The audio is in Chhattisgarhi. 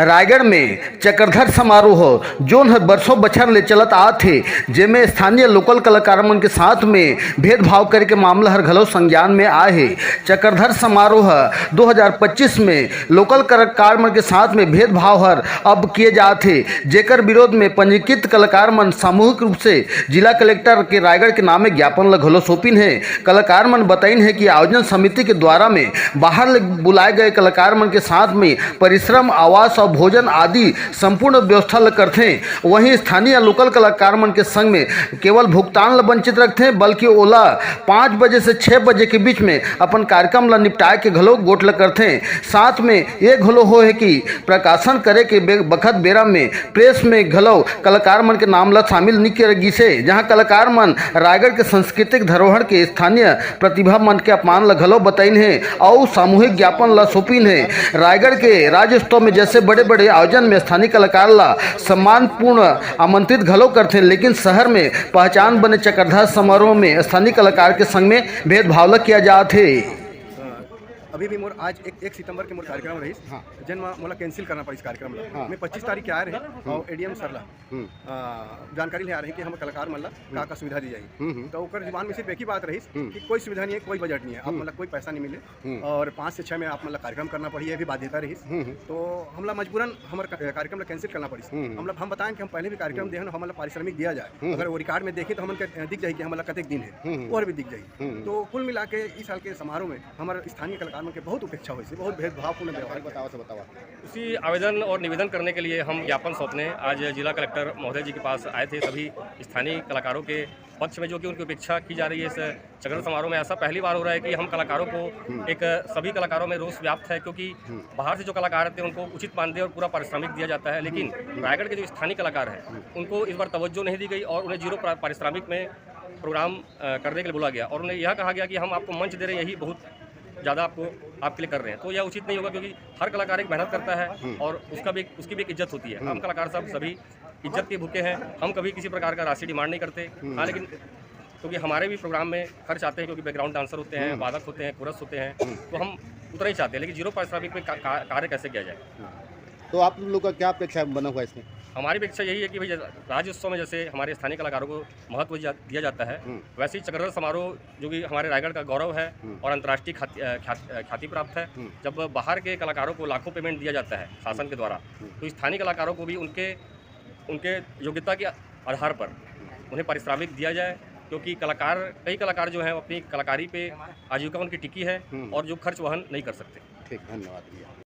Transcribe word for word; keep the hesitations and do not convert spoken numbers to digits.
रायगढ़ में चक्रधर समारोह, जोन हर बरसों बछर ले चलत आत हे, जेमे स्थानीय लोकल कलाकार मन के साथ में भेदभाव करे के मामला हर घलो संज्ञान में आए हे। चक्रधर समारोह दो हज़ार पच्चीस में लोकल कलाकार मन के साथ में भेदभाव हर अब किए जात हे, जेकर विरोध में पंजीकृत कलाकार मन सामूहिक रूप से जिला कलेक्टर के रायगढ़ के नामे ज्ञापन ल घलो सौंपिन हे। कलाकार मन बताइन हे कि आयोजन समिति के द्वारा में बाहर ले बुलाए गए कलाकार मन के साथ में परिश्रम, आवास और भोजन आदि संपूर्ण व्यवस्था ल करथे। वहीं स्थानीय लोकल कलाकार मन के संग में केवल भुगतान ल वंचित रखथे, बल्कि ओला पाँच बजे से छह बजे के बीच में अपन कार्यक्रम ल निपटाए के घलो गोठ ल करथे। साथ में ये घलो हो हे कि प्रकाशन करे के बे-, बखत बेरा में प्रेस में घलो कलाकार मन के नाम ल शामिल नइ करे गिसे, जहां कलाकार मन रायगढ़ के सांस्कृतिक धरोहर के स्थानीय प्रतिभा मन के अपमान ल घलो बताइन हे अउ सामूहिक ज्ञापन ल सौंपिन हे। रायगढ़ के राज्योत्सव में जैसे बड़े-बड़े आयोजन में स्थानीय कलाकार ल सम्मानपूर्ण आमंत्रित घलो करथे, लेकिन शहर में पहचान बने चक्रधर समारोह में स्थानीय कलाकार के संग में भेदभाव ल किया जात हे। अभी भी मोर आज एक, एक सितंबर के मोर कार्यक्रम रहिस, हाँ। जेन म मोला कैंसिल करना पड़िस कार्यक्रम ला। हाँ। मैं पच्चीस तारीख के आए रहे हम्म। और एडीएम सर ला, हम्म। अ, जानकारी ले आ रहे कि हम कलाकार मन ला का, हम्म। का सुविधा दी जाही। हम्म, हम्म। तो ओकर जुबान में सिर्फ एक ही बात रहिस हम्म। कि कोई सुविधा नहीं है, कोई बजट नहीं है, आप हम्म। मन ला कोई पैसा नहीं मिले हम्म। और पाँच से छः में आप मन ला कार्यक्रम करना पड़ही, ये भी बाध्यता रहिस। हम्म, हम्म। तो हमला मजबूरन हमर का-, कार्यक्रम ला कैंसिल करना पड़िस। हम्म, हम्म। हमला, हम बताएं कि हम पहले भी कार्यक्रम हम्म। दे हन, हमला पारिश्रमिक दिया जाए। हम्म। अगर वो रिकॉर्ड में देखे तो हमन के दिख जाही कि हमला कतेक दिन है, हम्म, हम्म। वो भी दिख जाही। हम्म। तो कुल मिला के इस साल के समारोह में हमारे स्थानीय कलाकार मन के बहुत उपेक्षा होइस, बहुत भेदभावपूर्ण व्यवहार बतावा से बतावा। उसी आवेदन और निवेदन करने के लिए हम ज्ञापन सौंपने आज जिला कलेक्टर महोदय जी के पास आए थे। सभी स्थानीय कलाकारों के पक्ष में जो कि उनकी उपेक्षा की जा रही है इस चक्रधर समारोह में, ऐसा पहली बार हो रहा है कि हम कलाकारों को हम्म। एक, सभी कलाकारों में रोष व्याप्त है, क्योंकि हम्म। बाहर से जो कलाकार आते हैं उनको उचित मानदेय और पूरा पारिश्रमिक दिया जाता है, लेकिन हम्म। रायगढ़ के जो स्थानीय कलाकार हैं हम्म। उनको इस बार तवज्जो नहीं दी गई और उन्हें जीरो प्रा-, पारिश्रमिक में प्रोग्राम, अ, करने के लिए बोला गया और उन्हें यह कहा गया कि हम आपको मंच दे रहे हैं, यही बहुत ज़्यादा आपको, आपके लिए कर रहे हैं। तो यह उचित नहीं होगा, क्योंकि हर कलाकार एक मेहनत करता है हम्म। और उसका भी, उसकी भी एक इज्जत होती है। हम्म। हम कलाकार सब सभी इज्जत के भूखे हैं, हम कभी किसी प्रकार का राशि डिमांड नहीं करते। हम्म। हाँ, लेकिन क्योंकि हमारे भी प्रोग्राम में खर्च आते हैं, क्योंकि बैकग्राउंड डांसर होते हैं, हम्म। वादक होते हैं, कोरस होते हैं, हम्म। तो हम उतना ही चाहते हैं, लेकिन जीरो पारिश्रमिक में का-, का-, कार्य कैसे किया जाए? हम्म। तो आप लोग का क्या अपेक्षा बना हुआ है इसमें? हमारी अपेक्षा यही है कि भाई, जैसे राज्योत्सव में जैसे हमारे स्थानीय कलाकारों को महत्व जा-, दिया जाता है, हम्म। वैसे ही चक्रधर समारोह, जो कि हमारे रायगढ़ का गौरव है हम्म। और अंतर्राष्ट्रीय ख्याति, अ, ख्यात-, अ, ख्याति प्राप्त है, हम्म। जब बाहर के कलाकारों को लाखों पेमेंट दिया जाता है शासन के द्वारा, हम्म। तो स्थानीय कलाकारों को भी उनके, उनके योग्यता के आधार पर उन्हें पारिश्रमिक दिया जाए, क्योंकि कलाकार, कई कलाकार जो हैं, अपनी कलाकारी पे आजीविका उनकी टिकी है हम्म। और जो खर्च वहन नहीं कर सकते। ठीक, धन्यवाद भैया।